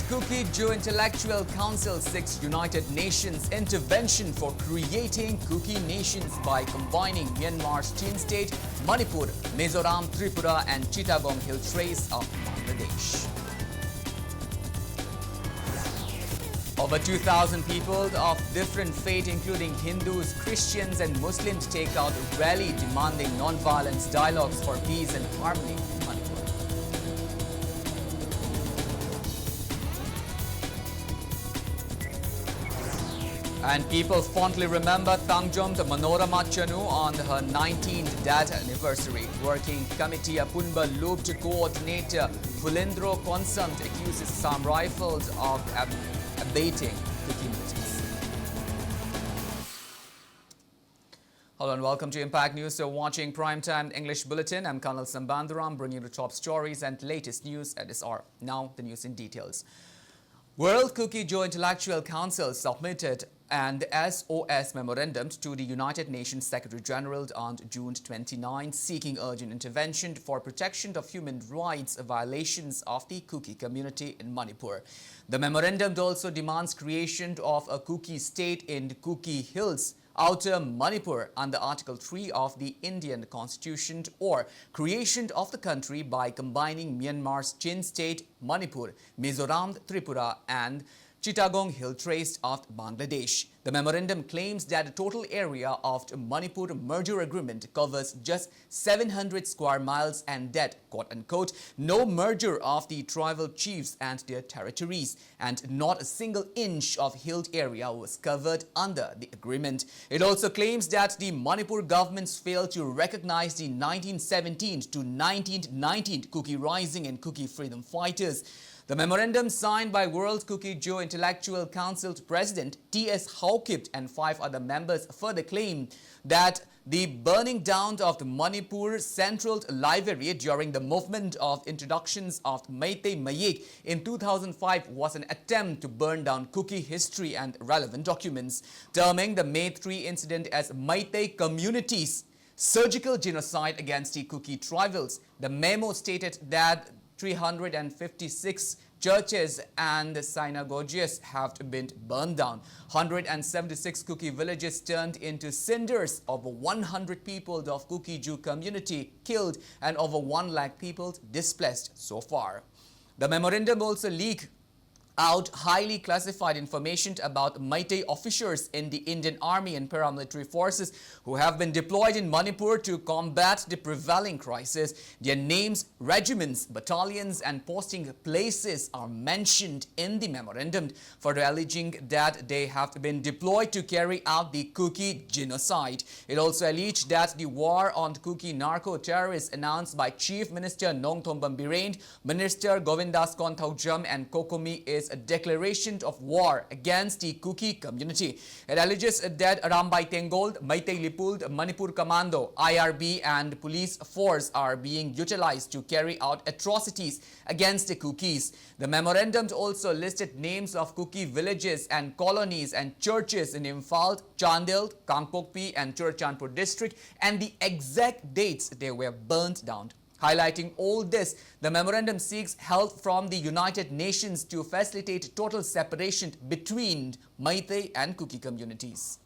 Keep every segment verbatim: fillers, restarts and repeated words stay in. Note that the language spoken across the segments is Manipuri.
Kuki-Zo Intellectual Council seeks United Nations intervention for creating Kuki nations by combining Myanmar's Chin state, Manipur, Mizoram, Tripura, and Chittagong Hill Trace of Bangladesh. Over two thousand people of different faith, including Hindus, Christians, and Muslims, take out rally demanding non-violence dialogues for peace and harmony in Manipur. And people fondly remember Tangjom, the Manorama Chanu, on her nineteenth death anniversary. Working Committee Apunba Luped coordinator Fulendro Consent accuses Assam Rifles of ab- abating Kuki militants. Hello and welcome to Impact News. You're watching Primetime English Bulletin. I'm Colonel Sambandaram, bringing the top stories and latest news at this hour. Now, the news in details. World Kuki-Zo Intellectual Council submitted an S O S memorandum to the United Nations Secretary General on June twenty-nine, seeking urgent intervention for protection of human rights violations of the Kuki community in Manipur. The memorandum also demands creation of a Kuki state in Kuki Hills, Outer Manipur, under Article three of the Indian Constitution, or creation of the country by combining Myanmar's Chin state, Manipur, Mizoram, Tripura, and Chittagong Hill Trace of Bangladesh. The memorandum claims that the total area of the Manipur merger agreement covers just seven hundred square miles and that, quote unquote, no merger of the tribal chiefs and their territories, and not a single inch of hilled area was covered under the agreement. It also claims that the Manipur governments failed to recognize the nineteen seventeen to nineteen nineteen Kuki Rising and Kuki freedom fighters. The memorandum, signed by World Kuki-Zo Intellectual Council President T S Haokip and five other members, further claim that the burning down of the Manipur Central Library during the movement of introductions of Meitei Mayek in two thousand five was an attempt to burn down Kuki history and relevant documents, terming the May three incident as Meitei community's surgical genocide against the Kuki tribals. The memo stated that three hundred fifty-six churches and synagogues have been burned down. Hundred and seventy-six Kuki villages turned into cinders, over one hundred people of Kuki Jew community killed, and over one lakh people displaced so far. The memorandum also leaked out highly classified information about Meitei officers in the Indian Army and paramilitary forces who have been deployed in Manipur to combat the prevailing crisis. Their names, regiments, battalions, and posting places are mentioned in the memorandum, further alleging that they have been deployed to carry out the Kuki genocide. It also alleged that the war on Kuki narco-terrorists announced by Chief Minister Nongthombam Biren, Minister Govindas Konthoujam, and COCOMI is a declaration of war against the Kuki community. It alleges that Arambai Tenggol, Meitei Leepul, Manipur Commando, I R B, and police force are being utilized to carry out atrocities against the Kukis. The memorandum also listed names of Kuki villages and colonies and churches in Imphal, Chandel, Kangpokpi, and Churachandpur district, and the exact dates they were burnt down. Highlighting all this, the memorandum seeks help from the United Nations to facilitate total separation between Meitei and Kuki communities.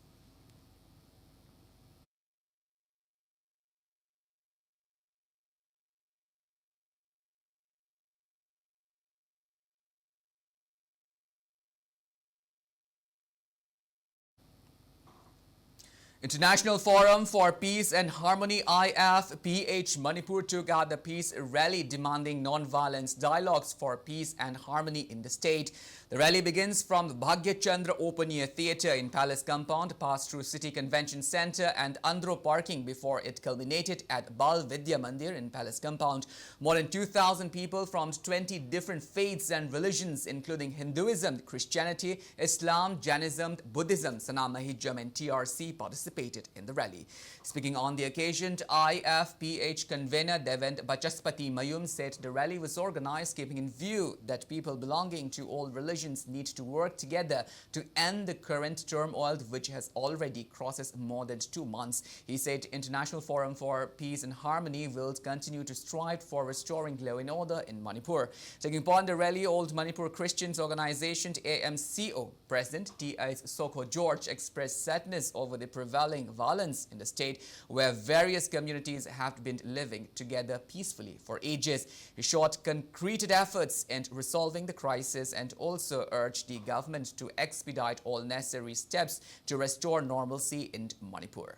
International Forum for Peace and Harmony, I F P H, Manipur took out the peace rally demanding non-violence dialogues for peace and harmony in the state. The rally begins from the Bhagya Chandra Open Air Theatre in Palace Compound, passed through City Convention Centre and Andro Parking before it culminated at Bal Vidya Mandir in Palace Compound. More than two thousand people from twenty different faiths and religions, including Hinduism, Christianity, Islam, Jainism, Buddhism, Sanam Mahijam, and T R C, participated. participated in the rally. Speaking on the occasion, I F P H convener Devend Bachaspati Mayum said the rally was organized keeping in view that people belonging to all religions need to work together to end the current turmoil, which has already crosses more than two months. He said International Forum for Peace and Harmony will continue to strive for restoring law and order in Manipur. Taking part in the rally, All Manipur Christians Organization, A M C O, President T S Sokho George expressed sadness over the prevailing violence in the state, where various communities have been living together peacefully for ages. He sought concrete efforts in resolving the crisis and also urged the government to expedite all necessary steps to restore normalcy in Manipur.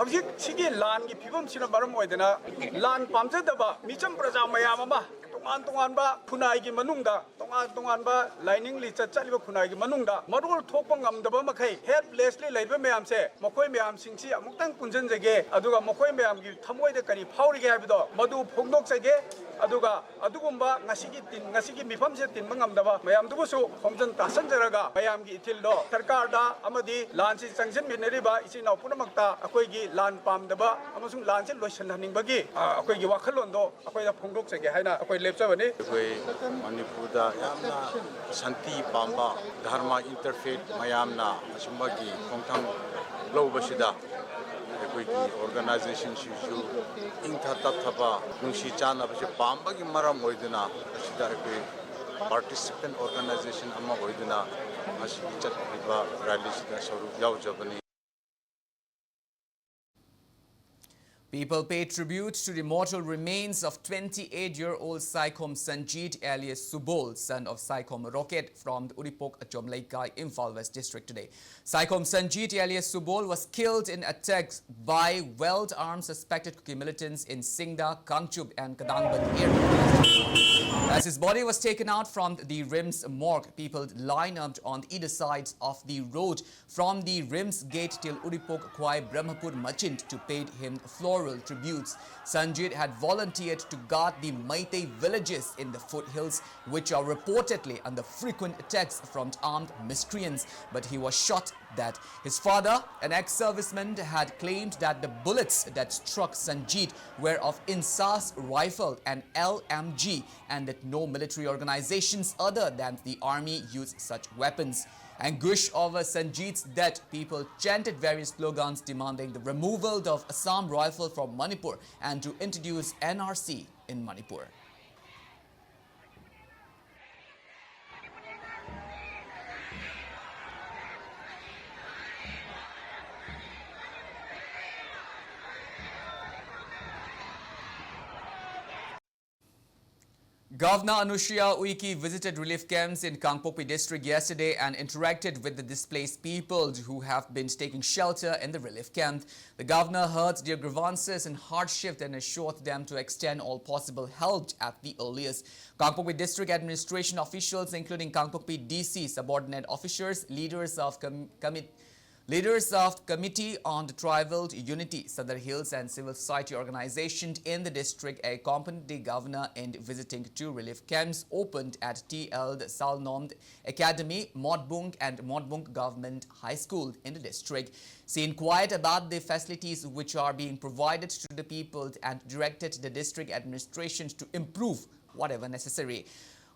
ꯍꯧꯖꯤꯛ ꯁꯤꯒꯤ ꯂꯥꯟꯒꯤ ꯐꯤꯕꯝꯁꯤꯅ ꯃꯔꯝ ꯑꯣꯏꯗꯅ ꯂꯥꯟ ꯄꯥꯝꯖꯗꯕ ꯃꯤꯆꯝ ꯄ꯭ꯔꯖꯥ ꯃꯌꯥꯝ ꯑꯃ ꯇꯣꯉꯥꯟ ꯇꯣꯉꯥꯟꯕ ꯈꯨꯟꯅꯥꯏꯒꯤ ꯃꯅꯨꯡꯗ, ꯇꯣꯉꯥꯟ ꯇꯣꯉꯥꯟꯕ ꯂꯥꯏꯅꯤꯡ ꯂꯤꯆꯠ ꯆꯠꯂꯤꯕ ꯈꯨꯟꯅꯥꯏꯒꯤ ꯃꯅꯨꯡꯗ ꯃꯔꯣꯜ ꯊꯣꯛꯄ ꯉꯝꯗꯕ ꯃꯈꯩ, helplessly ꯂꯩꯕ ꯃꯌꯥꯝꯁꯦ, ꯃꯈꯣꯏ ꯃꯌꯥꯝꯁꯤꯡꯁꯤ ꯑꯃꯨꯛꯇꯪ ꯄꯨꯟꯁꯤꯟꯖꯒꯦ, ꯑꯗꯨꯒ ꯃꯈꯣꯏ ꯃꯌꯥꯝꯒꯤ ꯊꯃꯣꯏꯗ ꯀꯔꯤ ꯐꯥꯎꯔꯤꯒꯦ ꯍꯥꯏꯕꯗꯣ ꯃꯗꯨ ꯐꯣꯡꯗꯣꯛꯆꯒꯦ꯫ ꯑꯗꯨꯒ ꯑꯗꯨꯒꯨꯝꯕ ꯉꯁꯤꯒꯤ ꯇꯤꯟ, ꯉꯁꯤꯒꯤ ꯃꯤꯐꯝꯁꯤꯗ ꯇꯤꯟꯕ ꯉꯝꯗꯕ ꯃꯌꯥꯝꯗꯨꯕꯨꯁꯨ ꯈꯣꯝꯖꯤꯟ ꯇꯥꯁꯤꯟꯖꯔꯒ ꯃꯌꯥꯝꯒꯤ ꯏꯊꯤꯜꯗꯣ ꯁꯔꯀꯥꯔꯗ ꯑꯃꯗꯤ ꯂꯥꯟꯁꯤ ꯆꯪꯁꯤꯟꯃꯤꯟꯅꯔꯤꯕ ꯏꯆꯤꯟ ꯏꯅꯥꯎ ꯄꯨꯝꯅꯃꯛꯇ ꯑꯩꯈꯣꯏꯒꯤ ꯂꯥꯟ ꯄꯥꯝꯗꯕ ꯑꯃꯁꯨꯡ ꯂꯥꯟꯁꯤ ꯂꯣꯏꯁꯤꯟꯍꯟꯅꯤꯡꯕꯒꯤ, ꯑ, ꯑꯩꯈꯣꯏꯒꯤ ꯋꯥꯈꯜꯂꯣꯟꯗꯣ ꯑꯩꯈꯣꯏꯗ ꯐꯣꯡꯗꯣꯛꯆꯒꯦ ꯍꯥꯏꯅ ꯑꯩꯈꯣꯏ ꯂꯦꯞꯆꯕꯅꯤ꯫ ꯑꯩꯈꯣꯏ ꯃꯅꯤꯄꯨꯔꯗ ꯌꯥꯝꯅ ꯁꯥꯟꯇꯤ ꯄꯥꯝꯕ, ꯙꯔꯃ interfaith ꯃꯌꯥꯝꯅ ꯑꯁꯨꯝꯕꯒꯤ ꯈꯣꯡꯊꯥꯡ ꯂꯧꯕꯁꯤꯗ ꯑꯩꯈꯣꯏꯒꯤ organizationꯁꯤꯁꯨ ꯏꯪꯊ ꯇꯞꯊꯕ, ꯅꯨꯡꯁꯤ ꯆꯥꯟꯅꯕꯁꯦ ꯄꯥꯝꯕꯒꯤ ꯃꯔꯝ ꯑꯣꯏꯗꯨꯅ ꯑꯁꯤꯗ ꯑꯩꯈꯣꯏ participant organization ꯑꯃ ꯑꯣꯏꯗꯨꯅ ꯉꯁꯤꯒꯤ ꯆꯠꯂꯤꯕ rallyꯁꯤꯗ ꯁꯔꯨꯛ ꯌꯥꯎꯖꯕꯅꯤ꯫ People paid tribute to the mortal remains of twenty-eight-year-old Saikom Sanjit alias Subol, son of Saikom Rocket from the Uripok Achom Leikai, Imphal West District today. Saikom Sanjit alias Subol was killed in attacks by well-armed suspected Kuki militants in Singda, Kangchup and Kadangban areas. As his body was taken out from the RIMS morgue, people lined up on either sides of the road from the RIMS gate till Uripok Khwai Brahmapur Machin to pay him floral tributes. Sanjit had volunteered to guard the Meitei villages in the foothills, which are reportedly under frequent attacks from armed miscreants, but he was shot dead. His father, an ex-serviceman, had claimed that the bullets that struck Sanjit were of INSAS rifle and L M G, and that no military organizations other than the army use such weapons. Anguish over Sanjit's death, people chanted various slogans demanding the removal of Assam Rifle from Manipur and to introduce N R C in Manipur. Governor Anusuiya Uikey visited relief camps in Kangpokpi district yesterday and interacted with the displaced people who have been taking shelter in the relief camp. The governor heard their grievances and hardship and assured them to extend all possible help at the earliest. Kangpokpi district administration officials, including Kangpokpi D C, subordinate officers, leaders of com- commit- leaders of Committee on the Tribal Unity, Sadar Hills, and civil society organizations in the district accompanied the governor in visiting two relief camps opened at T L Salnom Academy, Motbung, and Motbung Government High School in the district. She inquired about the facilities which are being provided to the people and directed the district administration to improve whatever necessary.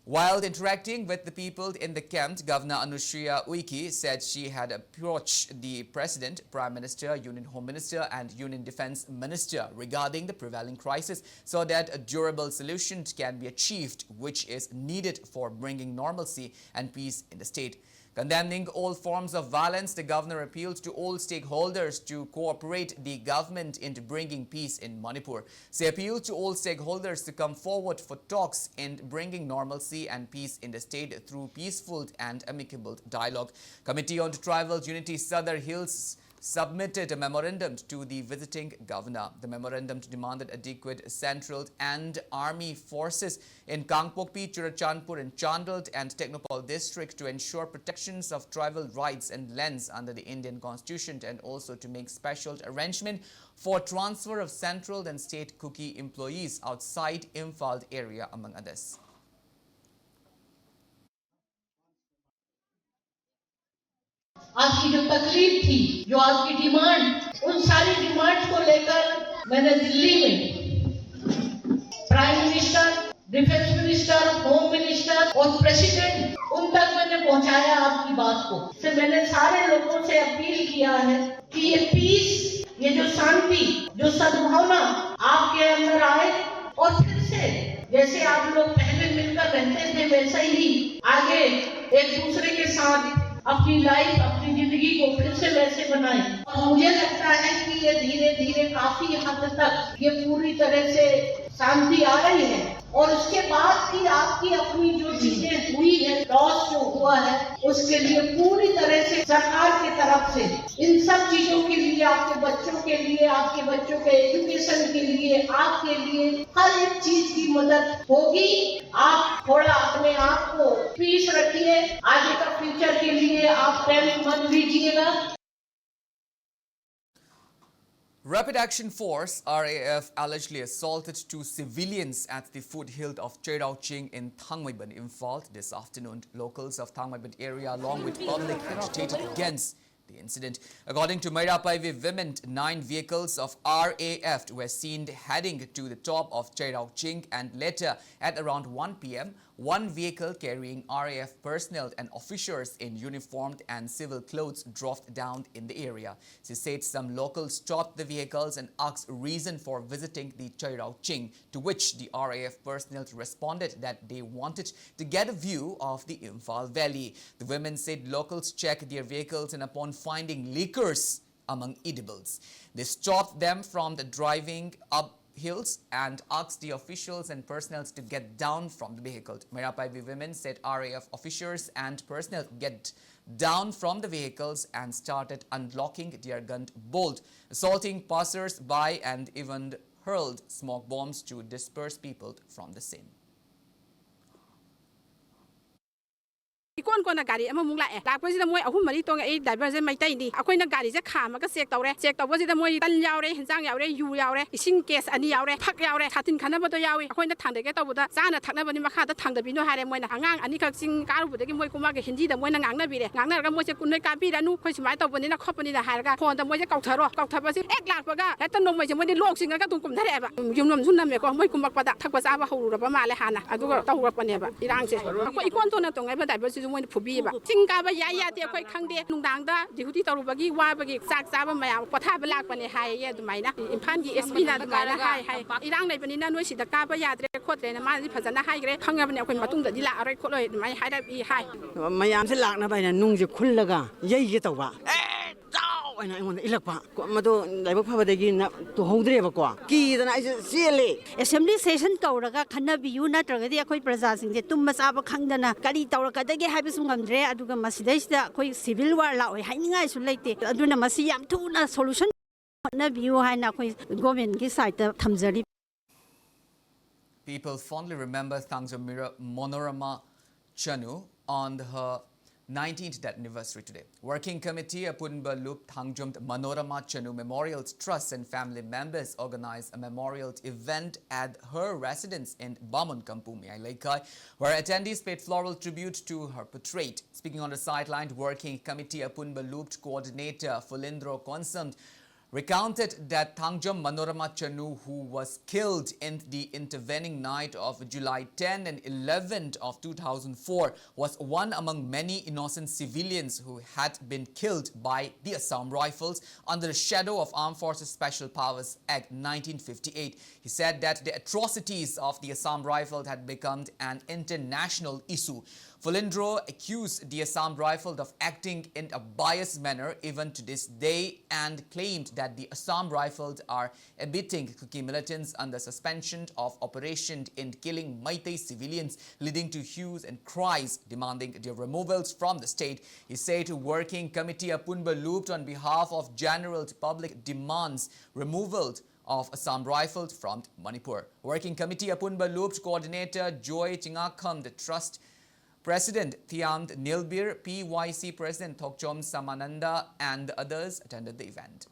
While interacting with the people in the camp, Governor Anusuiya Uikey said she had approached the President, Prime Minister, Union Home Minister, and Union Defense Minister regarding the prevailing crisis so that a durable solution can be achieved, which is needed for bringing normalcy and peace in the state. Condemning all forms of violence, the governor appealed to all stakeholders to cooperate the government in bringing peace in Manipur. She appealed to all stakeholders to come forward for talks in bringing normalcy and peace in the state through peaceful and amicable dialogue. Committee on Tribal Unity Sadar Hills submitted a memorandum to the visiting governor. The memorandum demanded adequate central and army forces in Kangpokpi, Churachandpur, and Chandel and Tengnoupal district to ensure protections of tribal rights and lands under the Indian constitution, and also to make special arrangement for transfer of central and state Kuki employees outside Imphal area, among others. आपकी जो तकलीफ थी, जो आपकी डिमांड, उन सारी डिमांड को लेकर मैंने दिल्ली में prime minister, defence minister, home minister और प्रेसिडेंट, उन तक मैंने पहुंचाया आपकी बात को। से मैंने सारे लोगों से अपील किया है कि ये पीस, ये जो शांति, जो सद्भावना आपके अंदर आए और फिर से जैसे आप लोग पहले मिलकर रहते थे वैसे ही आगे एक दूसरे के साथ अपनी लाइफ, अपनी जिंदगी को फिर से वैसे बनाएं। और मुझे लगता है कि ये धीरे धीरे काफी हद तक ये पूरी तरह से शांति आ रही है और उसके बाद की आपकी अपनी जो चीजें हुई है, लॉस जो हुआ है, उसके लिए पूरी तरह से सरकार की तरफ से इन सब चीजों के लिए, आपके बच्चों के लिए, आपके बच्चों के एजुकेशन के लिए, आपके लिए हर एक चीज की मदद होगी। आप थोड़ा अपने आप को पीस रखिए, आगे का फ्यूचर के लिए आप टेंशन मत लीजिएगा। Rapid Action Force, R A F, allegedly assaulted two civilians at the foothill of Cheiraoching in Thangmeiban, Imphal this afternoon. Locals of Thangmeiban area, along with public, agitated against the incident. According to Meira Paive women, nine vehicles of R A F were seen heading to the top of Cheiraoching, and later at around one p m, one vehicle carrying R A F personnel and officers in uniform and civil clothes dropped down in the area. She said some locals stopped the vehicles and asked reason for visiting the Cheiraoching, to which the R A F personnel responded that they wanted to get a view of the Imphal Valley. The women said locals checked their vehicles and, upon finding liquors among edibles, they stopped them from the driving up hills and asked the officials and personnel to get down from the vehicle. Meira Paibi women said R A F officers and personnel get down from the vehicles and started unlocking their gun bolt, assaulting passers-by and even hurled smoke bombs to disperse people from the scene. ꯏꯀꯣꯟ ꯀꯣꯟꯅ ꯒꯥꯔꯤ ꯑꯃꯃꯨꯛ ꯂꯥꯛꯑꯦ꯫ ꯂꯥꯛꯄꯁꯤꯗ ꯃꯣꯏ ꯑꯍꯨꯝ ꯃꯔꯤ ꯇꯣꯡꯉꯦ꯫ ꯑꯩ ꯗ꯭ꯔꯥꯏꯚꯔꯁꯦ ꯃꯩꯇꯩꯅꯤ꯫ ꯑꯩꯈꯣꯏꯅ ꯒꯥꯔꯤꯁꯦ ꯈꯥꯝꯃꯒ ꯆꯦꯛ ꯇꯧꯔꯦ꯫ ꯆꯦꯛ ꯇꯧꯕꯁꯤꯗ ꯃꯣꯏ ꯇꯟ ꯌꯥꯎꯔꯦ, ꯍꯤꯟꯖꯥꯡ ꯌꯥꯎꯔꯦ, ꯌꯨ ꯌꯥꯎꯔꯦ, ꯏꯁꯤꯡ ꯀꯦꯁ ꯑꯅꯤ ꯌꯥꯎꯔꯦ, ꯐꯛ ꯌꯥꯎꯔꯦ, ꯁꯥꯇꯤꯟ ꯈꯟꯅꯕꯗꯣ ꯌꯥꯎꯏ꯫ ꯑꯩꯈꯣꯏꯅ ꯊꯥꯡꯗꯒꯦ ꯇꯧꯕꯗ ꯆꯥꯅ ꯊꯛꯅꯕꯅꯤ, ꯃꯈꯥꯗ ꯊꯥꯡꯗꯕꯤꯅꯨ ꯍꯥꯏꯔꯦ꯫ ꯃꯣꯏꯅ ꯑꯉꯥꯡ ꯑꯅꯤꯈꯛ ꯆꯤꯡ ꯀꯥꯔꯨꯕꯗꯒꯤ ꯃꯣꯏ ꯀꯨꯝꯃꯛꯑꯒ ꯍꯤꯟꯗꯤꯗ ꯃꯣꯏꯅ ꯉꯥꯡꯅꯕꯤꯔꯦ꯫ ꯉꯥꯡꯅꯔꯒ ꯃꯣꯏꯁꯦ ꯀꯨꯟ ꯅꯣꯏ ꯀꯥꯕꯤꯔꯅꯨ, ꯑꯩꯈꯣꯏ ꯁꯨꯃꯥꯏꯅ ꯇꯧꯕꯅꯤꯅ ꯈꯣꯠꯄꯅꯤꯅ ꯍꯥꯏꯔꯒ ꯐꯣꯟꯗ ꯃꯣꯏꯁꯦ ꯀꯧꯊꯔꯣ꯫ ꯀꯧꯊꯕꯁꯤ ꯍꯦꯛ ꯂꯥꯛꯄꯒ ꯍꯦꯛꯇ ꯅꯣꯡꯃꯩꯁꯦ ꯃꯣꯏꯗꯤ ꯂꯣꯛ ꯆꯤꯡꯉꯒ ꯑꯗꯨꯝ ꯀꯨꯝꯊꯔꯛꯑꯦꯕ꯫ ꯌꯨꯝꯂꯣꯝꯁꯨ ꯅꯝꯃꯦꯀꯣ꯫ ꯃꯣꯏ ꯀꯨꯝꯃꯛꯄꯗ ꯊꯛꯄ ꯆꯥꯕ ꯍꯧꯔꯨꯔꯕ ꯃꯥꯜꯂꯦ ꯍꯥꯟꯅ, ꯑꯗꯨꯒ ꯇꯧꯔꯛꯄꯅꯦꯕ ꯏꯔꯥꯡꯁꯦ꯫ ꯑꯩꯈꯣꯏ ꯏꯀꯣꯟ ꯇꯣꯟꯅ ꯇꯣꯡꯉꯛꯏꯕ ꯗ꯭ꯔꯥꯏꯚꯔꯁꯤꯁꯨ ꯃꯣꯏꯅ ꯐꯨꯕꯤꯌꯦꯕ꯫ ꯆꯤꯡ ꯀꯥꯕ ꯌꯥꯏ ꯌꯥꯗꯦ ꯑꯩꯈꯣꯏ ꯈꯪꯗꯦ꯫ ꯅꯨꯡꯗꯥꯡꯗ ꯗ꯭ꯌꯨꯇꯤ ꯇꯧꯔꯨꯕꯒꯤ ꯋꯥꯕꯒꯤ ꯆꯥꯛ ꯆꯥꯕ ꯃꯌꯥꯝ ꯄꯣꯊꯥꯕ ꯂꯥꯛꯄꯅꯦ ꯍꯥꯏꯌꯦ꯫ ꯑꯗꯨꯃꯥꯏꯅ ꯏꯝꯐꯥꯜꯒꯤ ꯑꯦꯁ ꯄꯤꯅ ꯑꯗꯨꯃꯥꯏꯅ ꯍꯥꯏ ꯍꯥꯏ꯫ ꯏꯔꯥꯡ ꯂꯩꯕꯅꯤꯅ ꯅꯣꯏ ꯁꯤꯗ ꯀꯥꯕ ꯌꯥꯗ꯭ꯔꯦ ꯈꯣꯠꯇ꯭ꯔꯦꯅ ꯃꯥꯅꯗꯤ ꯐꯖꯅ ꯍꯥꯏꯈ꯭ꯔꯦ꯫ ꯈꯪꯉꯕꯅꯤ ꯑꯩꯈꯣꯏ ꯃꯇꯨꯡꯗꯗꯤ ꯂꯥꯛꯑꯔꯣꯏ ꯈꯣꯠꯂꯣꯏ ꯑꯗꯨꯃꯥꯏꯅ ꯍꯥꯏꯔꯛꯏ ꯍꯥꯏ꯫ ꯃꯌꯥꯝꯁꯦ ꯂꯥꯛꯅꯕ ꯍꯥꯏꯅ ꯅꯨꯡꯁꯦ ꯈꯨꯜꯂꯒ ꯌꯩꯒꯦ ꯇꯧꯕ꯫ ꯑꯦ, ꯆꯥꯎ ꯍꯥꯏꯅ ꯑꯩꯉꯣꯟꯗ ꯏꯜꯂꯛꯄ꯫ ꯀꯣ, ꯃꯗꯨ ꯂꯥꯏꯕꯛ ꯐꯕꯗꯒꯤ ꯅ-, ꯇꯨꯍꯧꯗ꯭ꯔꯦꯕꯀꯣ꯫ ꯀꯤꯗꯅ ꯑꯩꯁꯦ ꯆꯦꯜꯂꯦ꯫ ꯑꯦꯁꯦꯝꯕ꯭ꯂꯤ ꯁꯦꯁꯟ ꯀꯧꯔꯒ ꯈꯟꯅꯕꯤꯌꯨ, ꯅꯠꯇ꯭ꯔꯒꯗꯤ ꯑꯩꯈꯣꯏ ꯄ꯭ꯔꯖꯥꯁꯤꯡꯁꯦ ꯇꯨꯝꯕ ꯆꯥꯕ ꯈꯪꯗꯅ ꯀꯔꯤ ꯇꯧꯔꯛꯀꯗꯒꯦ ꯍꯥꯏꯕꯁꯨ ꯉꯝꯗ꯭ꯔꯦ꯫ ꯑꯗꯨꯒ ꯃꯁꯤꯗꯩꯁꯤꯗ ꯑꯩꯈꯣꯏ ꯁꯤꯚꯤꯜ ꯋꯥꯔ ꯂꯥꯛꯑꯣꯏ ꯍꯥꯏꯅꯤꯡꯉꯥꯏꯁꯨ ꯂꯩꯇꯦ꯫ ꯑꯗꯨꯅ ꯃꯁꯤ ꯌꯥꯝ ꯊꯨꯅ ꯁꯣꯂꯨꯁꯟ ꯍꯣꯠꯅꯕꯤꯌꯨ ꯍꯥꯏꯅ ꯑꯩꯈꯣꯏ ꯒꯣꯔꯃꯦꯟꯒꯤ ꯁꯥꯏꯠꯇ ꯊꯝꯖꯔꯤ꯫ People fondly remember Thangjam Mira Manorama Chanu on her nineteenth death anniversary today. Working Committee Apunba Lup Thangjam Manorama Chanu Memorial Trust and family members organized a memorial event at her residence in Bamun Kampu, Mayai Leikai, where attendees paid floral tribute to her portrait. Speaking on the sideline, Working Committee Apunba Lup coordinator Fulindro Constant recounted that Thangjam Manorama Chanu, who was killed in the intervening night of July ten and eleventh of two thousand four, was one among many innocent civilians who had been killed by the Assam Rifles under the shadow of Armed Forces Special Powers Act nineteen fifty-eight. He said that the atrocities of the Assam Rifles had become an international issue. Fulindro accused the Assam Rifles of acting in a biased manner even to this day and claimed that that the Assam Rifles are abetting Kuki militants under suspension of operation in killing Meitei civilians, leading to hues and cries demanding their removals from the state. He said Working Committee Apunba Lupt on behalf of general public demands removal of Assam Rifles from Manipur. Working Committee Apunba Lupt coordinator Joy Chingakham, the trust President Thiam Nilbir, P Y C President Thokchom Samananda, and others attended the event.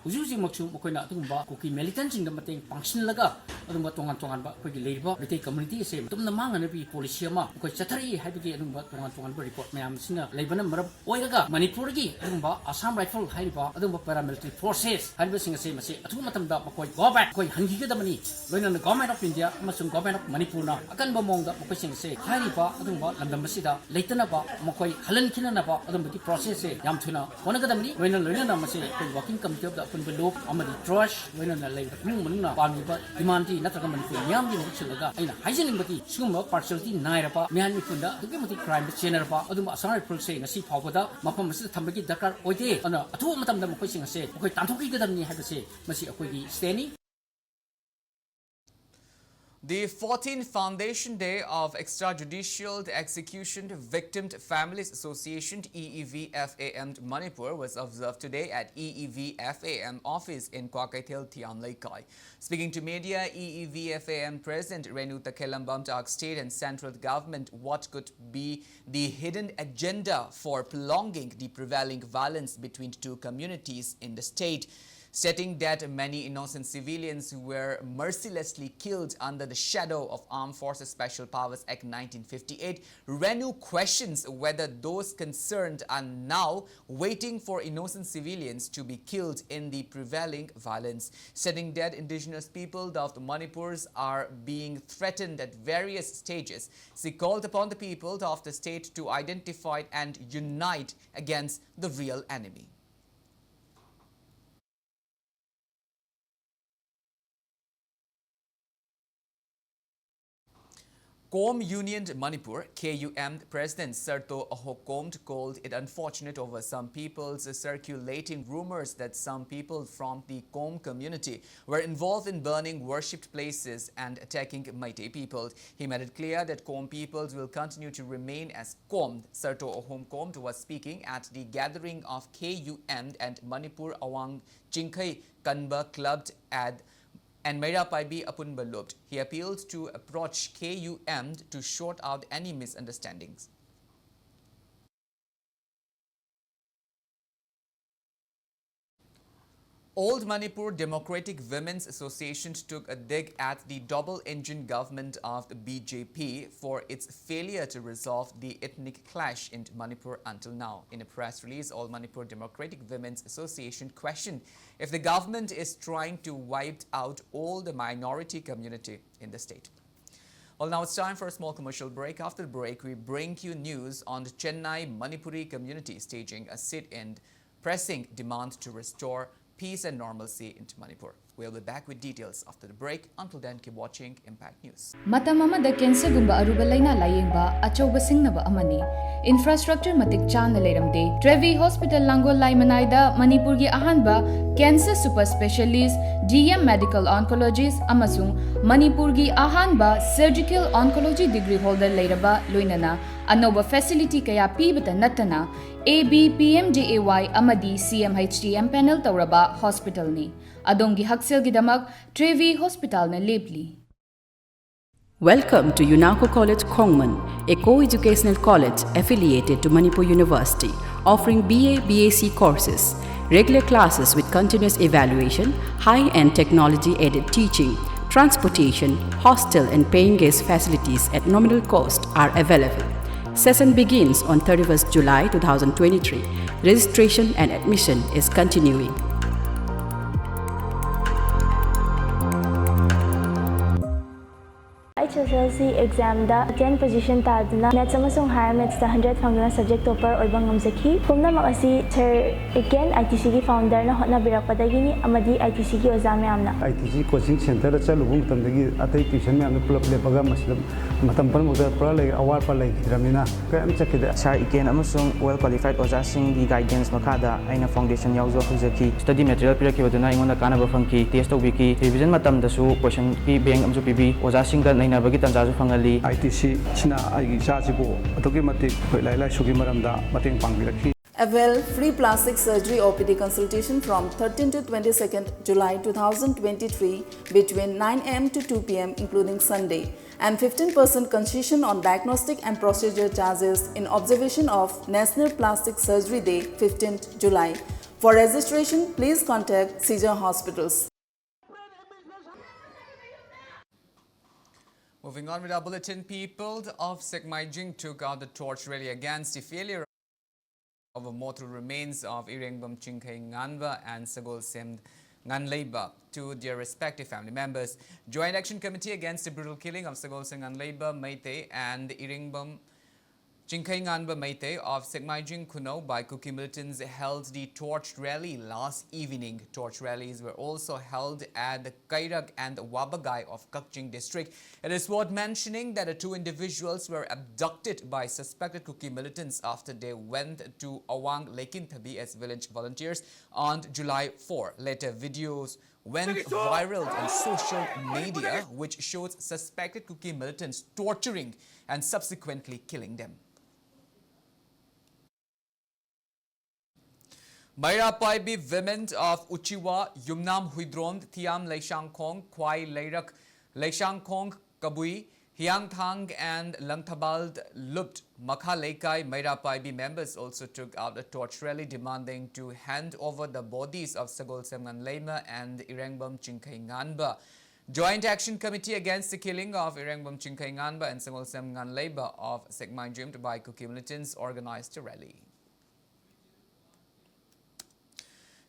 ꯍꯧꯖꯤꯛ ꯍꯧꯖꯤꯛꯃꯛꯁꯨ ꯃꯈꯣꯏꯅ ꯑꯗꯨꯒꯨꯝꯕ ꯀꯨꯀꯤ ꯃꯤꯂꯤꯇꯦꯟꯁꯤꯡꯗ ꯃꯇꯦꯡ ꯄꯥꯡꯁꯤꯜꯂꯒ ꯑꯗꯨꯒꯨꯝꯕ ꯇꯣꯉꯥꯟ ꯇꯣꯉꯥꯟꯕ ꯑꯩꯈꯣꯏꯒꯤ ꯂꯩꯔꯤꯕ ꯃꯩꯇꯩ ꯀꯝꯃ꯭ꯌꯨꯅꯤꯇꯤ ꯑꯁꯦ ꯇꯨꯝꯅ ꯃꯥꯡꯍꯟꯅꯕꯒꯤ ꯄꯣꯂꯤꯁꯤ ꯑꯃ ꯃꯈꯣꯏ ꯆꯠꯊꯔꯛꯏ ꯍꯥꯏꯕꯒꯤ ꯑꯗꯨꯒꯨꯝꯕ ꯇꯣꯉꯥꯟ ꯇꯣꯉꯥꯟꯕ ꯔꯤꯄꯣꯔꯠ ꯃꯌꯥꯝ ꯑꯁꯤꯅ ꯂꯩꯕꯅ ꯃꯔꯝ ꯑꯣꯏꯔꯒ ꯃꯅꯤꯄꯨꯔꯒꯤ ꯑꯗꯨꯒꯨꯝꯕ ꯑꯁꯥꯝ ꯔꯥꯏꯐꯜ ꯍꯥꯏꯔꯤꯕ ꯑꯗꯨꯒꯨꯝꯕ ꯄꯦꯔꯥꯃꯤꯂꯤꯇꯔꯤ ꯐꯣꯔꯁꯦꯁ ꯍꯥꯏꯔꯤꯕꯁꯤꯡ ꯑꯁꯦ ꯃꯁꯤ ꯑꯊꯨꯕ ꯃꯇꯝꯗ ꯃꯈꯣꯏ ꯒꯣ ꯕꯦꯛ ꯑꯩꯈꯣꯏ ꯍꯟꯈꯤꯒꯗꯕꯅꯤ꯫ ꯂꯣꯏꯅꯅ ꯒꯣꯔꯃꯦꯟ ꯑꯣꯐ ꯏꯟꯗꯤꯌꯥ ꯑꯃꯁꯨꯡ ꯒꯣꯔꯃꯦꯟ ꯑꯣꯐ ꯃꯅꯤꯄꯨꯔꯅ ꯑꯀꯟꯕ ꯃꯑꯣꯡꯗ ꯃꯈꯣꯏꯁꯤꯡ ꯑꯁꯦ ꯍꯥꯏꯔꯤꯕ ꯑꯗꯨꯒꯨꯝꯕ ꯂꯝꯗꯝ ꯑꯁꯤꯗ ꯂꯩꯇꯅꯕ ꯃꯈꯣꯏ ꯍꯜꯍꯟꯈꯤꯅꯅꯕ ꯑꯗꯨꯝꯕꯒꯤ ꯄ꯭ꯔꯣꯁꯦꯁꯁꯦ ꯌꯥꯝ ꯊꯨꯅ ꯍꯣꯠꯅꯒꯗꯕꯅꯤ꯫ ꯂꯣꯏꯅ ꯂꯣꯏꯅꯅ ꯃꯁꯤ ꯑꯩꯈꯣꯏ ꯋꯥꯔꯀꯤꯡ ꯀꯃꯤꯇꯤ ꯑꯣꯐ ꯗ ꯑꯄꯨꯟꯕ ꯂꯨꯞ ꯑꯃꯗꯤ ꯇ꯭ꯔꯁ ꯂꯣꯏꯅꯅ ꯂꯩꯔꯤꯕ ꯏꯃꯨꯡ ꯃꯅꯨꯡꯅ ꯄꯥꯝꯂꯤꯕ ꯗꯤꯃꯥꯟꯗꯤ ꯅꯠꯇ꯭ꯔꯒ ꯃꯅꯤꯄꯨꯔ ꯃꯤꯌꯥꯝꯒꯤ ꯃꯍꯨꯠ ꯁꯤꯜꯂꯒ ꯑꯩꯅ ꯍꯥꯏꯖꯅꯤꯡꯕꯗꯤ ꯁꯤꯒꯨꯝꯕ ꯄꯥꯔꯁꯤꯌꯦꯂꯤꯇꯤ ꯅꯥꯏꯔꯕ ꯃꯤꯍꯥꯠ ꯃꯤꯄꯨꯟꯗ ꯑꯗꯨꯛꯀꯤ ꯃꯇꯤꯛ ꯀ꯭ꯔꯥꯏꯝꯗ ꯆꯦꯟꯅꯔꯕ ꯑꯗꯨꯝꯕ ꯑꯁꯥꯝ ꯔꯥꯏꯐꯜꯁꯦ ꯉꯁꯤ ꯐꯥꯎꯕꯗ ꯃꯐꯝ ꯑꯁꯤꯗ ꯊꯝꯕꯒꯤ ꯗꯔꯀꯥꯔ ꯑꯣꯏꯗꯦ꯫ ꯑꯗꯨꯅ ꯑꯊꯨꯕ ꯃꯇꯝꯗ ꯃꯈꯣꯏꯁꯤꯡ ꯑꯁꯦ ꯃꯈꯣꯏ ꯇꯥꯟꯊꯣꯛꯄꯤꯒꯗꯕꯅꯤ ꯍꯥꯏꯕꯁꯦ ꯃꯁꯤ ꯑꯩꯈꯣꯏꯒꯤ ꯁ꯭ꯇꯦꯟꯅꯤ꯫ The fourteenth Foundation Day of Extrajudicial Execution Victim Families Association, E E V F A M Manipur, was observed today at E E V F A M office in Kwakeithel, Thiam Leikai. Speaking to media, E E V F A M President Renu Takhelambam asked state and central government what could be the hidden agenda for prolonging the prevailing violence between two communities in the state, stating that many innocent civilians were mercilessly killed under the shadow of Armed Forces Special Powers Act nineteen fifty-eight. Renu questions whether those concerned are now waiting for innocent civilians to be killed in the prevailing violence, stating that indigenous people of the Manipurs are being threatened at various stages. She called upon the people of the state to identify and unite against the real enemy. COM Union Manipur, KUM, President Sarto Ahokkom called it unfortunate over some people's circulating rumors that some people from the COM community were involved in burning worshipped places and attacking Meitei people. He made it clear that COM peoples will continue to remain as COM. Sarto Ahokkom was speaking at the gathering of KUM and Manipur Awang Chingkhei Kanba Club at and Meira Paibi Apunba Lupt. He appealed to approach KUM to sort out any misunderstandings. Old Manipur Democratic Women's Association took a dig at the double-engine government of the BJP for its failure to resolve the ethnic clash in Manipur until now. In a press release, All Manipur Democratic Women's Association questioned if the government is trying to wipe out all the minority community in the state. Well, now it's time for a small commercial break. After the break, we bring you news on the Chennai Manipuri community staging a sit-in, pressing demand to restore peace and normalcy in Manipur. We'll be back with details after the break. Until then, keep watching Impact News. ꯃꯇꯝ ꯑꯃꯗ ꯀꯦꯟꯁꯔꯒꯨꯝꯕ ꯑꯔꯨꯕ ꯂꯥꯏꯅꯥ ꯂꯥꯌꯦꯡꯕ ꯑꯆꯧꯕ ꯁꯤꯡꯅꯕ ꯑꯃꯅꯤ꯫ ꯏꯟꯐ꯭ꯔꯥꯁ꯭ꯇ꯭ꯔꯛꯆꯔ ꯃꯇꯤꯛ ꯆꯥꯅ ꯂꯩꯔꯝꯗꯦ꯫ ꯇ꯭ꯔꯦꯚꯤ ꯍꯣꯁꯄꯤꯇꯥꯜ ꯂꯥꯡꯒꯣꯜ ꯂꯥꯏꯃꯅꯥꯏꯗ ꯃꯅꯤꯄꯨꯔꯒꯤ ꯑꯍꯥꯟꯕ cancer super specialist, D M medical oncologist ꯑꯃꯁꯨꯡ ꯃꯅꯤꯄꯨꯔꯒꯤ ꯑꯍꯥꯟꯕ ꯁꯔꯖꯤꯀꯦꯜ ꯑꯣꯟꯀꯣꯂꯣꯖꯤ ꯗꯤꯒ꯭ꯔꯤ ꯍꯣꯜꯗꯔ ꯂꯩꯔꯕ, ꯂꯣꯏꯅꯅ ꯑꯅꯧꯕ ꯐꯦꯁꯤꯂꯤꯇꯤ ꯀꯌꯥ ꯄꯤꯕꯇ ꯅꯠꯇꯅ, A B P M J A Y ꯑꯃꯗꯤ ꯁꯤ ꯑꯦꯝ ꯑꯩꯆ ꯇꯤ ꯑꯦꯝꯄꯦꯅꯦꯜ ꯇꯧꯔꯕ ꯍꯣꯁꯄꯤꯇꯥꯜꯅꯤ꯫ ꯑꯗꯣꯝꯒꯤ ꯍꯛꯁꯦꯜꯒꯤꯗꯃꯛ ꯇ꯭ꯔꯦꯚꯤ ꯍꯣꯁꯄꯤꯇꯥꯜꯅ ꯂꯦꯞꯂꯤ꯫ Welcome to UNACO College Khongman, a co-educational college affiliated to Manipur University, offering B A, B S C courses, regular classes with continuous evaluation, high-end technology-aided teaching, transportation, hostel and paying guest facilities at nominal cost are available. Session begins on thirty-first July two thousand twenty-three. Registration and admission is continuing. ꯑꯩ ꯑꯦꯁ ꯑꯦꯁ ꯑꯦꯜ ꯁꯤ ꯑꯦꯛꯖꯥꯝꯗ ꯇꯦꯟ ꯄꯣꯖꯤꯁꯟ ꯇꯥꯗꯨꯅ ꯃꯦꯠꯁ ꯑꯃꯁꯨꯡ ꯍꯥꯌꯔ ꯃꯦꯠꯁꯇ ꯍꯟꯗ꯭ꯔꯦꯠ ꯐꯪꯗꯨꯅ ꯁꯕꯖꯦꯛ ꯇꯣꯄꯔ ꯑꯣꯏꯕ ꯉꯝꯖꯈꯤ꯫ ꯄꯨꯝꯅꯃꯛ ꯑꯁꯤ ꯁꯔ ꯏꯀꯦꯟ ꯑꯥꯏ ꯇꯤ ꯁꯤꯒꯤ ꯐꯥꯎꯟꯗꯔꯅ ꯍꯣꯠꯅꯕꯤꯔꯛꯄꯗꯒꯤꯅꯤ ꯑꯃꯗꯤ ꯑꯥꯏ ꯇꯤ ꯁꯤꯒꯤ ꯑꯣꯖꯥ ꯃꯌꯥꯝꯅ꯫ ꯑꯥꯏ ꯇꯤ ꯁꯤ ꯀꯣꯆꯤꯡ ꯁꯦꯟꯇꯔꯗ ꯆꯠꯂꯨꯕ ꯃꯇꯝꯗꯒꯤ ꯑꯇꯩ ꯇ꯭ꯌꯨꯁꯟ ꯃꯌꯥꯝꯗ ꯄꯨꯂꯞ ꯂꯦꯞꯄꯒ ꯃꯁꯤꯗ ꯃꯇꯝ ꯄꯨꯝꯅꯃꯛꯇ ꯄꯨꯔꯥ ꯂꯩ, ꯑꯋꯥꯠꯄ ꯂꯩꯈꯤꯗ꯭ꯔꯕꯅꯤꯅ ꯀꯔꯤꯝ ꯆꯠꯈꯤꯗꯦ꯫ ꯁꯥꯔ ꯏꯀꯦꯟ ꯑꯃꯁꯨꯡ well qualified ꯑꯣꯖꯥꯁꯤꯡꯒꯤ ꯒꯥꯏꯗꯦꯟꯁ ꯃꯈꯥꯗ ꯑꯩꯅ ꯐꯥꯎꯟꯗꯦꯁꯟ ꯌꯥꯎꯖ ꯍꯧꯖꯈꯤ꯫ ꯁ꯭ꯇꯗꯤ ꯃꯦꯇꯔꯤꯌꯦꯜ ꯄꯤꯔꯛꯈꯤꯕꯗꯨꯅ ꯑꯩꯉꯣꯟꯗ ꯀꯥꯟꯅꯕ ꯐꯪꯈꯤ꯫ ꯇꯦꯁ ꯇꯧꯕꯤꯈꯤ꯫ ꯔꯤꯚꯤꯖꯟ ꯃꯇꯝꯗꯁꯨ ꯀꯣꯏꯁꯟꯒꯤ ꯕꯦꯡ ꯑꯃꯁꯨ ꯄꯤꯕꯤ꯫ ꯑꯣꯖꯥꯁꯤꯡꯒ ꯅꯩꯅꯕꯒꯤ ꯇꯥꯟꯖꯥꯁꯨ ꯐꯪꯍꯜꯂꯤ꯫ ꯑꯥꯏ ꯇꯤ ꯁꯤꯁꯤꯅ ꯑꯩꯒꯤ ꯏꯆꯥꯁꯤꯕꯨ ꯑꯗꯨꯛꯀꯤ ꯃꯇꯤꯛ ꯑꯩꯈꯣꯏ ꯂꯥꯏꯔꯤꯛ ꯂꯥꯏꯁꯨꯒꯤ ꯃꯔꯝꯗ ꯃꯇꯦꯡ ꯄꯥꯡꯕꯤꯔꯛꯈꯤ꯫ Avail free plastic surgery O P D consultation from thirteen to twenty-second July two thousand twenty-three between nine A M to two P M including Sunday, and fifteen percent concession on diagnostic and procedure charges in observation of National Plastic Surgery Day, fifteenth July. For registration, please contact Seizure Hospitals. Moving on with our bulletin, people of Sekmaijing took out the torch rally against the failure of a mortal remains of Irengbam Chingkhei Nganba and Sagolsem Nganleiba to their respective family members. Joint Action Committee against the brutal killing of Sagolsem Nganleiba Meitei and Irengbam Chingkhei Nganba Meitei of Sekmaijing Khunou by Kuki militants held the torch rally last evening. Torch rallies were also held at the Kairak and Wabagai of Kakching district. It is worth mentioning that the two individuals were abducted by suspected Kuki militants after they went to Awang Lekin Thabi as village volunteers on July four. Later videos went viral on social media, which shows suspected Kuki militants torturing and subsequently killing them. Meira Paibi women of Uchiwa, Yumnam Huidron, Thiam Leishangkhong, Khwai Leirak, Leishangkhong Kabui, Hiangthang and Langthabal Lupt, Makha Leikai, Meira Paibi members also took out a torch rally demanding to hand over the bodies of Sagol Semngan Leima and Irengbam Chingkhei Nganba. Joint Action Committee against the killing of Irengbam Chingkhei Nganba and Sagol Semngan Leiba of Sekmai Jumd by Kuki militants organized a rally.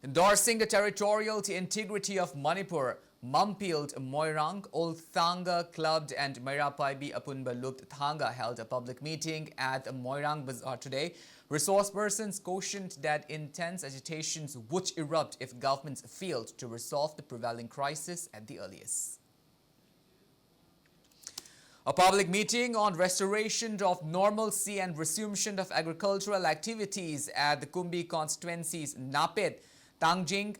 Endorsing the territorial integrity of Manipur, Mampilt Moirang, Old Thanga Club and Meira Paibi Apunba Lup Thanga held a public meeting at Moirang Bazaar today. Resource persons cautioned that intense agitations would erupt if governments failed to resolve the prevailing crisis at the earliest. A public meeting on restoration of normalcy and resumption of agricultural activities at the Kumbi constituencies Napet, Tangjing,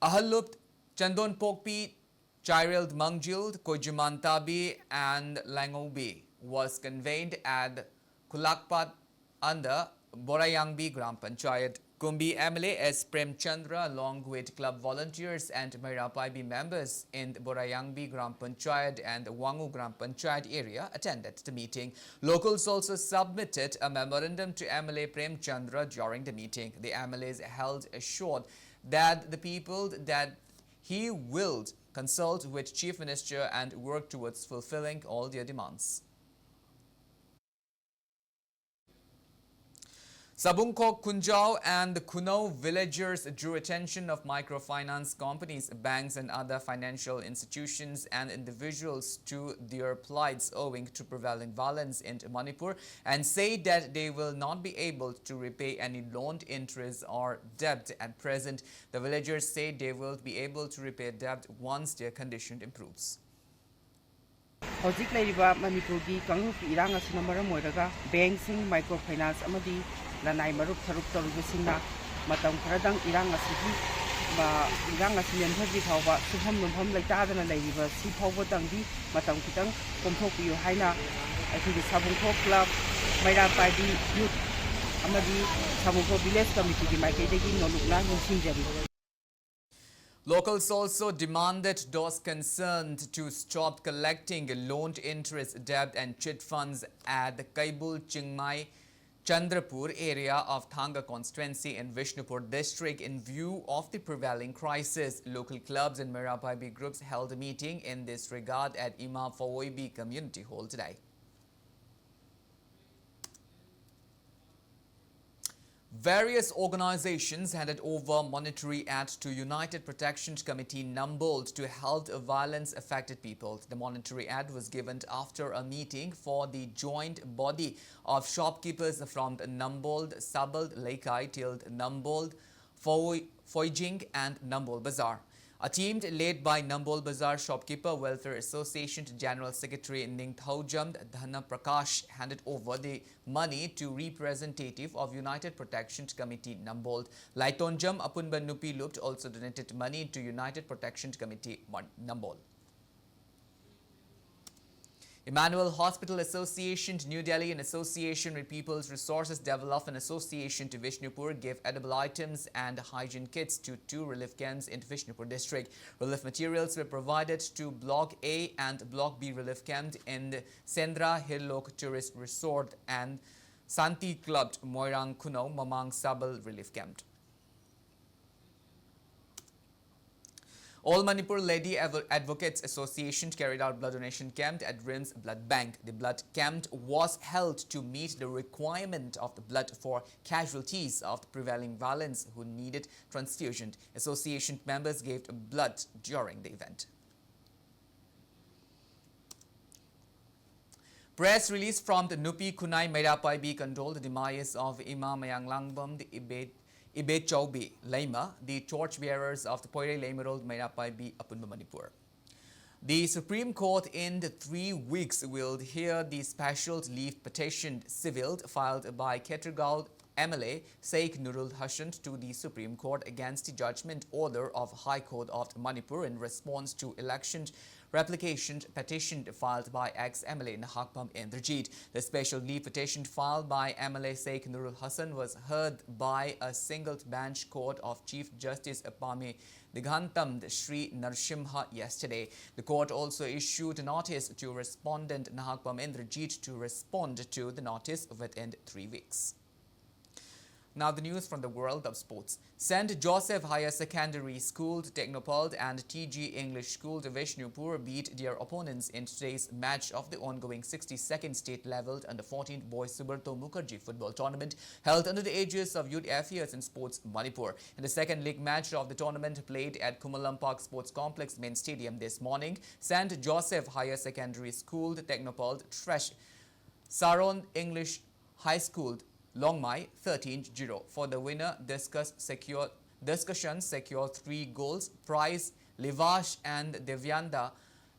Ahalup, Chandon Pokpi, Chairel Mangjil, Kojiman Tabi, and Langobi was convened at Kulakpat under Borayangbi Gram Panchayat. Kumbi M L A S Prem Chandra, along with club volunteers and Meira Paibi members in Borayangbi Gram Panchayat and Wangu Gram Panchayat area, attended the meeting. Locals also submitted a memorandum to M L A Prem Chandra during the meeting. The M L As held assured that the people that he will consult with Chief Minister and work towards fulfilling all their demands. Sabungkhok, Khunjao and the Khunau villagers drew attention of microfinance companies, banks and other financial institutions and individuals to their plights owing to prevailing violence in Manipur and said that they will not be able to repay any loan, interest or debt at present. The villagers say they will be able to repay debt once their condition improves. ꯍꯧꯖꯤꯛ ꯂꯩꯔꯤꯕ ꯃꯅꯤꯄꯨꯔꯒꯤ ꯀꯥꯡꯂꯨꯞꯀꯤ ꯏꯔꯥꯡ ꯑꯁꯤꯅ ꯃꯔꯝ ꯑꯣꯏꯔꯒ ꯕꯦꯡꯁꯤꯡ, ꯃꯥꯏꯀ꯭ꯔꯣ ꯐꯥꯏꯅꯥꯟꯁ ꯑꯃꯗꯤ ꯂꯅꯥꯏ ꯃꯔꯨꯞ ꯊꯔꯨꯞ ꯇꯧꯔꯤꯕꯁꯤꯡꯅ ꯃꯇꯝ ꯈꯔꯗꯪ ꯏꯔꯥꯡ ꯑꯁꯤꯒꯤ, ꯃ-, ꯏꯔꯥꯡ ꯑꯁꯤ ꯅꯦꯝꯊꯗ꯭ꯔꯤ ꯐꯥꯎꯕ ꯁꯨꯐꯝ ꯅꯣꯝꯐꯝ ꯂꯩꯇꯥꯗꯅ ꯂꯩꯔꯤꯕ ꯁꯤ ꯐꯥꯎꯕꯗꯪꯗꯤ ꯃꯇꯝ ꯈꯤꯇꯪ ꯀꯣꯝꯊꯣꯛꯄꯤꯌꯨ ꯍꯥꯏꯅ ꯑꯩꯈꯣꯏꯒꯤ ꯁꯥꯕꯨꯡꯈꯣꯛ ꯀ꯭ꯂꯕ, ꯃꯩꯔꯥ ꯄꯥꯏꯕꯤ ꯌꯨꯠ ꯑꯃꯗꯤ ꯁꯥꯕꯨꯡꯈꯣꯛ ꯚꯤꯂꯦꯖ ꯀꯃꯤꯇꯤꯒꯤ ꯃꯥꯏꯀꯩꯗꯒꯤ ꯅꯣꯂꯨꯛꯅ ꯅꯤꯡꯁꯤꯡꯖꯔꯤ꯫ Locals also demanded those concerned to stop collecting loan interest, debt and chit funds at the Kaibul Chingmai Chandrapur area of Thanga constituency in Vishnupur district in view of the prevailing crisis. Local clubs and Meira Paibi groups held a meeting in this regard at Ima Fawoibi Community Hall today. Various organizations handed over monetary aid to United Protection Committee Nambol to help violence affected people. The monetary aid was given after a meeting for the joint body of shopkeepers from Nambol, Sabal Leikai till Nambol, Foijing and Nambol Bazar. A team led by Nambol Bazar Shopkeeper Welfare Association General Secretary Ningthaojam Dhana Prakash handed over the money to representative of United Protection Committee Nambol. Laitonjam Apunba Nupi Lupt also donated money to United Protection Committee Nambol. Emmanuel Hospital Association, New Delhi, in association with People's Resources Development Association to Vishnupur, gave edible items and hygiene kits to two relief camps in Vishnupur district. Relief materials were provided to Block A and Block B relief camp in Sendra Hillok Tourist Resort and Santi Club, Moirang Kuno, Mamang Sabal Relief Camp. All Manipur Lady Advocates Association carried out blood donation camp at RIMS Blood Bank. The blood camp was held to meet the requirement of the blood for casualties of the prevailing violence who needed transfusion. Association members gave blood during the event. Press release from the Nupi Khunai Meira Paibi condoled the demise of Ima Mayanglangbam the Ibet Ibe Chaubi Leima, the torchbearers of the Poire Leimarol Meira Paibi Apunba Manipur. The Supreme Court in the three weeks will hear the special leave petition civil filed by Ketergaon M L A Sheikh Nurul Hassan to the Supreme Court against the judgment order of High Court of Manipur in response to election replication petition filed by ex-M L A Nahakpam Indrajit. The special leave petition filed by M L A Sheikh Nurul Hassan was heard by a single bench court of Chief Justice Apami Dighantam Sri Narsimha yesterday. The court also issued a notice to respondent Nahakpam Indrajit to respond to the notice within three weeks. Now the news from the world of sports. Saint Joseph Higher Secondary School Technopole and T G English School Vishnupur beat their opponents in today's match of the ongoing sixty-second state-level under fourteen boys Subrata Mukherjee football tournament held under the aegis of Youth Affairs and Sports Manipur. In the second leg match of the tournament played at Khumulwng Park Sports Complex main stadium this morning, Saint Joseph Higher Secondary School Technopole thrashed Saron English High School Longmai thirteen zero. For the winner, Discus secured, Discussion secured three goals. Prize, Livash and Devyanda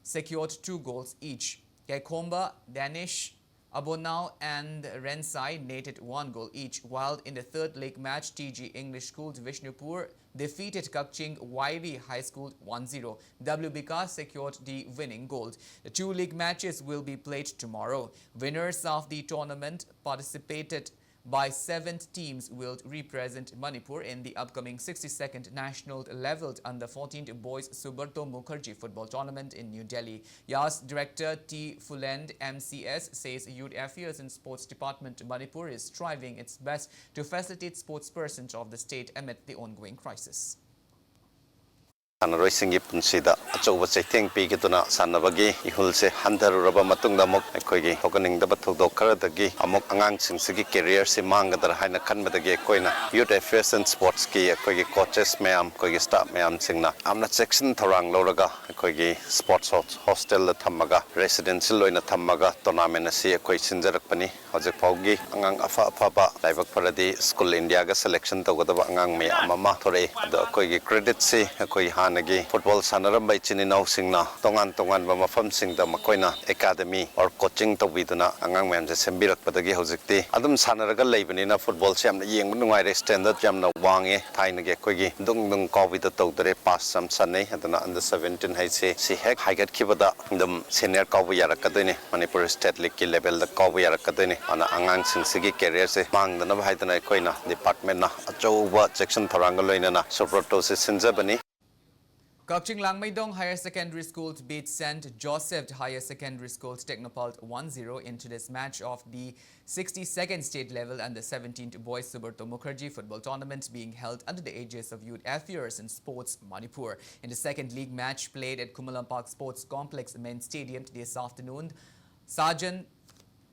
secured two goals each. Kekomba, Danish, Abonau and Rensai netted one goal each, while in the third leg match, T G English School Vishnupur defeated Kakching Wairi High School one zero. W B K secured the winning goal. The two league matches will be played tomorrow. Winners of the tournament participated by seventh teams will represent Manipur in the upcoming sixty-second national level under fourteen boys Subrata Mukherjee football tournament in New Delhi. YAS director T Fulend, M C S, says Youth Affairs and Sports Department Manipur is striving its best to facilitate sports persons of the state amid the ongoing crisis. ꯁꯥꯟꯅꯔꯣꯏꯁꯤꯡꯒꯤ ꯄꯨꯟꯁꯤꯗ ꯑꯆꯧꯕ ꯆꯩꯊꯦꯡ ꯄꯤꯒꯗꯨꯅ ꯁꯥꯟꯅꯕꯒꯤ ꯏꯍꯨꯜꯁꯦ ꯍꯟꯊꯔꯨꯔꯕ ꯃꯇꯨꯡꯗ ꯑꯃꯨꯛ ꯑꯩꯈꯣꯏꯒꯤ ꯊꯣꯛꯍꯟꯅꯤꯡꯗꯕ ꯊꯧꯗꯣꯛ ꯈꯔꯗꯒꯤ ꯑꯃꯨꯛ ꯑꯉꯥꯡꯁꯤꯡꯁꯤꯒꯤ ꯀꯦꯔꯤꯌꯔꯁꯤ ꯃꯥꯡꯒꯗ꯭ꯔꯥ ꯍꯥꯏꯅ ꯈꯟꯕꯗꯒꯤ ꯑꯩꯈꯣꯏꯅ Youth Affairs and Sportsꯀꯤ ꯑꯩꯈꯣꯏꯒꯤ coaches ꯃꯌꯥꯝ, ꯑꯩꯈꯣꯏꯒꯤ staff ꯃꯌꯥꯝꯁꯤꯡꯅ ꯌꯥꯝꯅ ꯆꯦꯛꯁꯤꯟ ꯊꯧꯔꯥꯡ ꯂꯧꯔꯒ ꯑꯩꯈꯣꯏꯒꯤ sports hos-, hostelꯗ ꯊꯝꯃꯒ, residential ꯑꯣꯏꯅ ꯊꯝꯃꯒ tournament ꯑꯁꯤ ꯑꯩꯈꯣꯏ ꯁꯤꯟꯖꯔꯛꯄꯅꯤ꯫ ꯍꯧꯖꯤꯛ ꯐꯥꯎꯒꯤ ꯑꯉꯥꯡ ꯑꯐ ꯑꯐꯕ ꯂꯥꯏꯕꯛ ꯐꯔꯗꯤ School Indiaꯒ selection ꯇꯧꯒꯗꯕ ꯑꯉꯥꯡ ꯃꯌꯥꯝ ꯑꯃ ꯊꯣꯔꯛꯏ꯫ ꯑꯗꯣ ꯑꯩꯈꯣꯏꯒꯤ creditꯁꯤ ꯑꯩꯈꯣꯏ ꯍꯥꯟꯅꯒꯤ football ꯁꯥꯟꯅꯔꯝꯕ ꯏꯆꯤꯟ ꯏꯅꯥꯎꯁꯤꯡꯅ ꯇꯣꯉꯥꯟ ꯇꯣꯉꯥꯟꯕ ꯃꯐꯝꯁꯤꯡꯗ ꯃꯈꯣꯏꯅ academy or coaching ꯇꯧꯕꯤꯗꯨꯅ ꯑꯉꯥꯡ ꯃꯌꯥꯝꯁꯦ ꯁꯦꯝꯕꯤꯔꯛꯄꯗꯒꯤ ꯍꯧꯖꯤꯛꯇꯤ ꯑꯗꯨꯝ ꯁꯥꯟꯅꯔꯒ ꯂꯩꯕꯅꯤꯅ footballꯁꯤ ꯌꯥꯝꯅ ꯌꯦꯡꯕ ꯅꯨꯡꯉꯥꯏꯔꯦ, standard ꯌꯥꯝꯅ ꯋꯥꯡꯉꯦ꯫ ꯊꯥꯏꯅꯒꯤ ꯑꯩꯈꯣꯏꯒꯤ ꯗꯨꯡ ꯗꯨꯡ ꯀꯥꯎꯕꯤꯗꯣ ꯇꯧꯗꯔꯦ, pass ꯌꯥꯝ ꯁꯥꯟꯅꯩ꯫ ꯑꯗꯨꯅ under seventeen ꯍꯥꯏꯁꯤ ꯁꯤ ꯍꯦꯛ ꯍꯥꯏꯒꯠꯈꯤꯕꯗ ꯑꯗꯨꯝ senior ꯀꯥꯎꯕ ꯌꯥꯔꯛꯀꯗꯣꯏꯅꯦ꯫ ꯃꯅꯤꯄꯨꯔ state leagueꯀꯤ levelꯗ ꯀꯥꯎꯕ ꯌꯥꯔꯛꯀꯗꯣꯏꯅꯦ꯫ ꯑꯗꯨꯅ ꯑꯉꯥꯡꯁꯤꯡꯁꯤꯒꯤ careerꯁꯦ ꯃꯥꯡꯗꯅꯕ ꯍꯥꯏꯗꯅ ꯑꯩꯈꯣꯏꯅ departmentꯅ ꯑꯆꯧꯕ ꯆꯦꯛꯁꯤꯟ ꯊꯧꯔꯥꯡꯒ ꯂꯣꯏꯅꯅ Subratoꯁꯤ ꯁꯤꯟꯖꯕꯅꯤ꯫ Kakching Langmeidong Higher Secondary School beat Saint Joseph Higher Secondary School Technopault one zero in today's match of the sixty-second state level and the seventeenth Boys Subrata Mukherjee Football Tournament being held under the aegis of Youth Affairs and Sports Manipur. In the second league match played at Khumulwng Park Sports Complex Main Stadium this afternoon, Sajan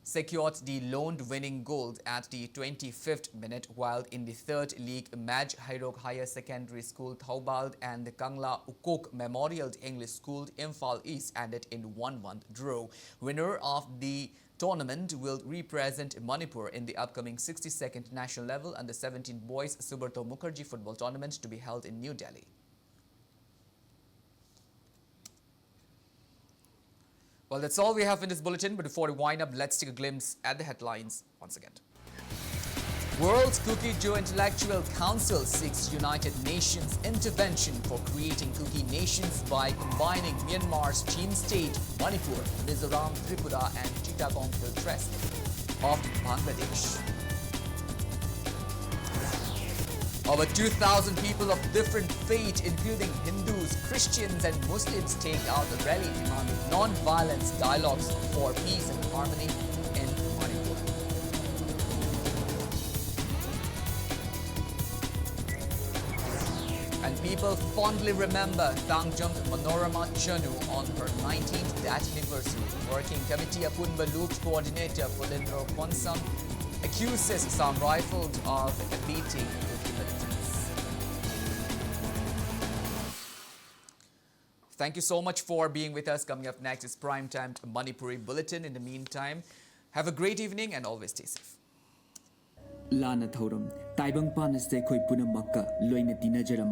secured the lone winning goal at the twenty-fifth minute, while in the third league match, Hairok Higher Secondary School Thoubal and the Kangla Ukok Memorial English School Imphal East ended in one one draw. Winner of the tournament will represent Manipur in the upcoming sixty-second national level and the seventeenth Boys Subrata Mukherjee Football Tournament to be held in New Delhi. Well, that's all we have in this bulletin, but before we wind up, let's take a glimpse at the headlines once again. World Kuki-Zo Intellectual Council seeks United Nations intervention for creating Kuki nations by combining Myanmar's chief state, Manipur, Mizoram, Tripura, and Chittagong Hill Tracts of Bangladesh. Over two thousand people of different faith, including Hindus, Christians, and Muslims, take out a rally demanding non-violence dialogues for peace and harmony in Manipur. And people fondly remember Thangjung Manorama Chanu on her nineteenth death anniversary. Working Committee Apunba Loop Coordinator Pulindro Khonsam accuses Assam Rifles of beating Kuki militants. Thank you so much for being with us. Coming up next is Prime Time Manipuri Bulletin. In the meantime, have a great evening and always stay safe. ꯂꯥꯟꯅ ꯊꯧꯔꯝ ꯇꯥꯏꯕꯪ ꯄꯥꯟ ꯑꯁꯤꯗ ꯑꯩꯈꯣꯏ ꯄꯨꯝꯅꯃꯛꯀ ꯂꯣꯏꯅ ꯇꯤꯟꯅꯖꯔꯝ